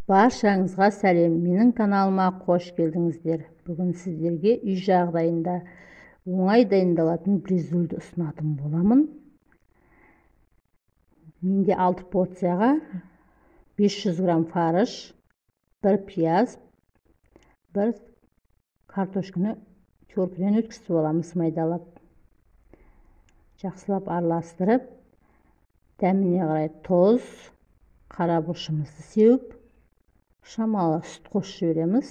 Баршаңызға сәлем, менің каналыма қош келдіңіздер. Бүгін сіздерге үй жағдайында оңай дайындалатын бризольді ұсынатын боламын. Менде 6 порцияға 500 грамм фарш, 1 пияз, 1 картошканы теркіден өткізіп аламыз майдалап. Жақсылап араластырып, дәміне қарай тұз, қара бұрышымызды сеуіп, шамалы сүт қосып жібереміз.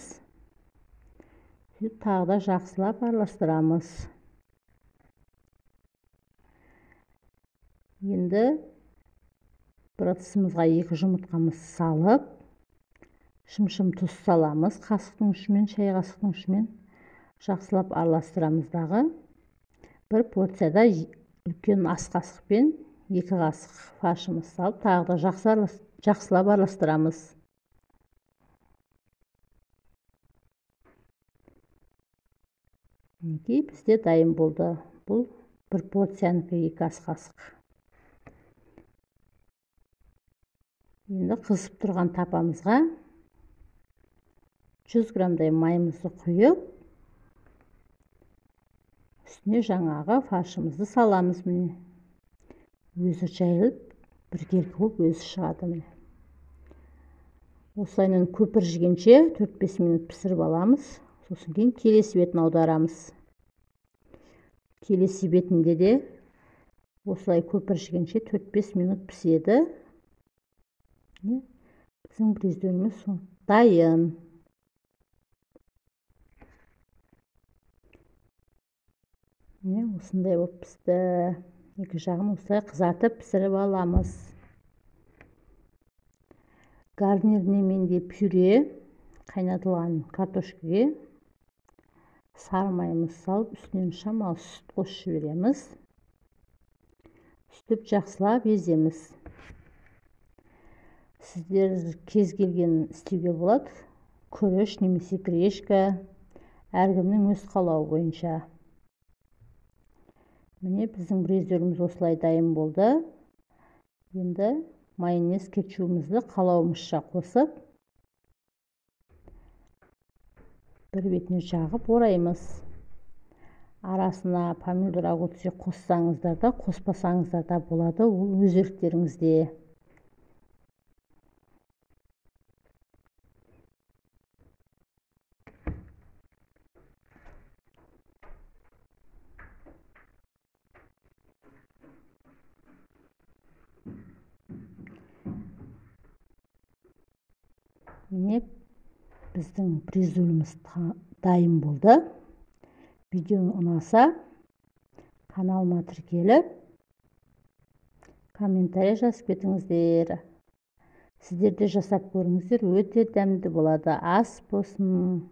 Сөйтіп тағы да жақсылап араластырамыз. Енді бір ыдысымызға 2 жұмыртқамыз салып, шымшым тұз саламыз, қасықтың ұшымен, шай қасықтың ұшымен жақсылап араластырамыз дағы. Бір порцияда үлкен ас қасықпен 2 қасық фаршымыз салып, тағы да жақсылап араластырамыз. Мінекей бізде дайын болды. Бұл бір порциянікі 2 ас қасық. Енді қызып тұрған тапамызға 100 граммдай майымызды құйып, үстіне жаңағы фаршымызды саламыз. Міне өзі жайылып, біркелкі болып өзі шығады. Міне осылайынан көпіржігенше 4-5 минут пісіріп аламыз. Сосын кейін келесі бетін аударамыз. Келесі бетінде де осылай көпіржігенше 4-5 минут піседі. Біздің бризольіміз дайын. Міне осындай болып пісті. Екі жағын осылай қызартып пісіріп аламыз. Гарниріне менде пюре, қайнатылған картошкаге сары майымыз салып, үстінен шамалы сүт қосып жібереміз. Сөйтіп жақсылап еземіз. Сіздер кез келген істеуге болады. Күріш немесе гречка, әркімнің өз қалауы бойынша. Міне біздің бризольіміз осылай дайын болды. Енді майонез кетчубымызды қалауымызша қосып, бір бетіне жағып ораймыз. Арасына помидор, огурцы қоссаңыздар да, қоспасаңыздар да болады, ол өз еріктеріңізде. Міне біздің бризольіміз дайын болды. Видео ұнаса, каналыма тіркеліп, комментарий жазып кетіңіздер. Сіздер де жасап көріңіздер, өте дәмді болады. Ас болсын.